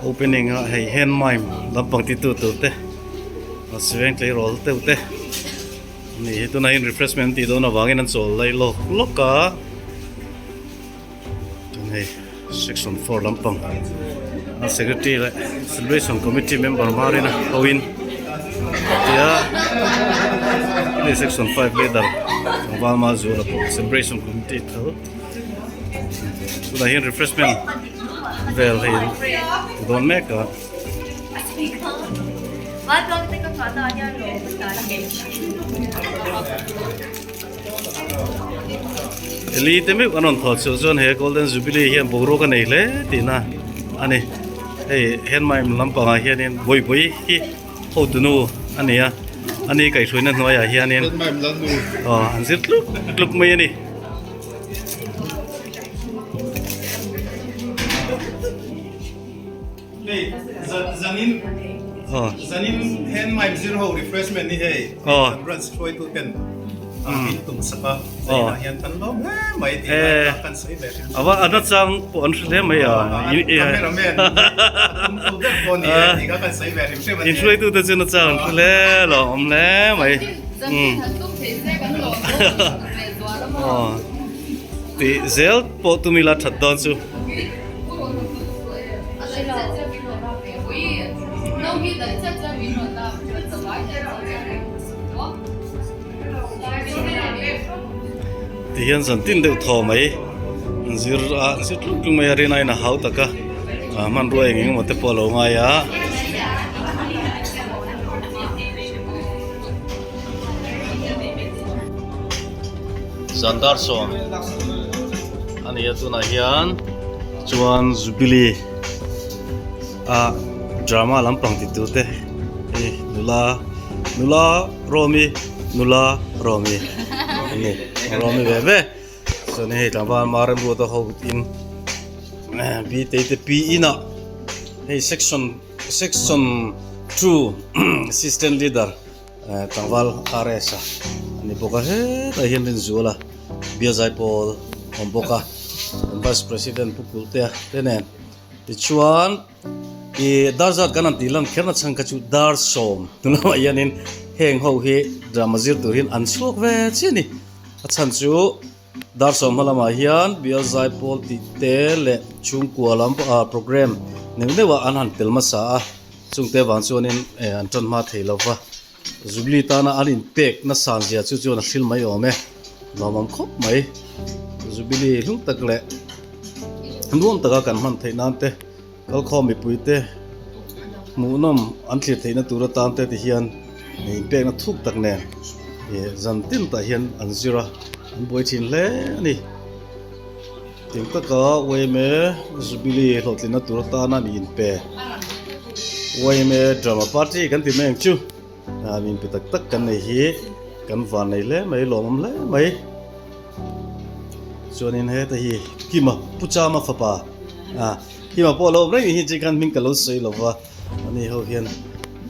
Opening a hei hand mime lampang ti tu tur te a siveng tleirawl deuh te ani hi tunah hian refreshment tih dawn avangin an chawl lai lawk lawk a chuan hei section 4 lampang a secretary leh celebration committee member Marina hoin tia hei section 5 leader tlangval Mazula pawh celebration committee tho tunah hian refreshment vel hei dawn mek a. Eli te meuh an rawn thawh chhuah chuan he golden jubilee hian boruak a nei hle tihna a ni. Hei handmime lampangah hianin bawihbawi hi hotunu a ni a, ani kaihhruaina hnuaiah hianin aw an zir tluk tluk mai a ni. Hei zanin zanin handmime zir ho refreshment hi hei kan branch hruaitu ten min tum sak a zainah hian kan lawm hle mai tih lai kha kan sawi ve hrim Ava a nachang pawh an hre hle mai a cameraman a tum tu ber pawh ni e tih kha kan sawi ve hrim hrim a ni in hruaitu te chu nachang an hre hle lawm hle mai tih zel pawh tumila that dawn chu. Ti hian zan tin deuh thaw mai an zir a an zir tluk tluk mai a rin aiin a hau tak a ah hmanrua eng eng emaw te pawh a lo ngai a. Zan dar sawm a ni a tunah hian chuan jubilee a drama lampang ti tur te hei nula nula rawmi nula rawmi an ni rawmi ve ve chuan hei tlangval Maremruata ho in btei te pi inah hei section section 2 assistant leader Tlangval RS a ni bawk a hetah hian Rinzuala Biazai pawl a awm bawk a kan vice president Pu Kultea te nen tichuan ih dar zat kan han tih lan kher na chhan kha chu dar sawm tunah hianin heng ho hi drama zir tur hian an chhuak ve chiah a ni a chhan chu Dar sawmhma lamah hian Bialzai pawl tih te leh chhungkua lam ah programme neuh neuh ah an han tel hmasa a, chungte vang chuanin eh an tan hma thei lo va, Jubilee tana an inpek nasa zia chu chuan a hril mai awm e, nuamawm khawp mai. Jubilee hlung tak leh nuam taka kan hman theih nan te kalkhawm mipui te hmuhnawm an thlir theihna tur atan te ti hian inpekna thuk tak nen ih zan tin tah hian an zir a an buai thin hle a ni. Tiang taka YMA Jubilee hlawhtlinna tur atana mi inpe YMA Drama Party kan ti mai ang chu mi inpe tak tak kan nei hi kan van nei hle mai lawmawm hle mai. Chuanin heta hi Kima Pu Chama fapa ah Kima pawh a lo awm reng hi chi khan hming ka lo sawi lo va ani ho hian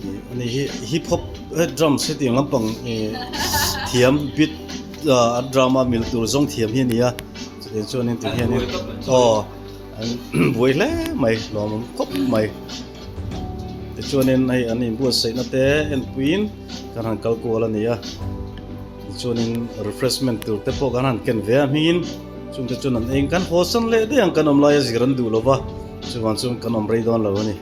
ih ani hi hip hop drums hetiang lampang ih thiam beat ah a drum a mil tur zawng thiam hi a ni a chutiang chuanin ti hianin aw an buai hle mai lawmawm khawp mai tichuanin hei an inbuatsaihna te enpuiin kan han kal kual a ni a. Tichuanin refreshment tur te pawh kan han ken ve a hmingin chungte chuan an eng kan haw san leh daih ang kan awm laia zir an duh lova chuvang chuan kan awm rei dawn lo a ni.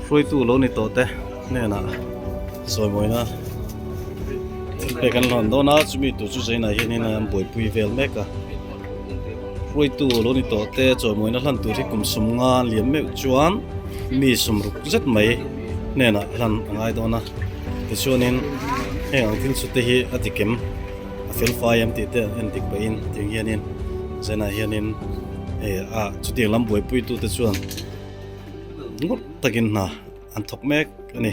Hruaitu lo ni tawh te hnenah sawimawina thil pek an hlan dawn a, chumi tur chu zainah hianin an buaipui vel mek a. Hruaitu lo ni tawh te chawimawina hlan tur hi kum sum nga lian meuh chuan mi sum ruk zet mai hnenah hlan a ngai dawn a. Tichuanin heng ang thil chu te hi a dikem a fel fai em tih te an en dik pahin tiang hianin zainah hianin hei a chutiang lam buaipuitute chuan. Ngawt takin hna an thawk mek a ni.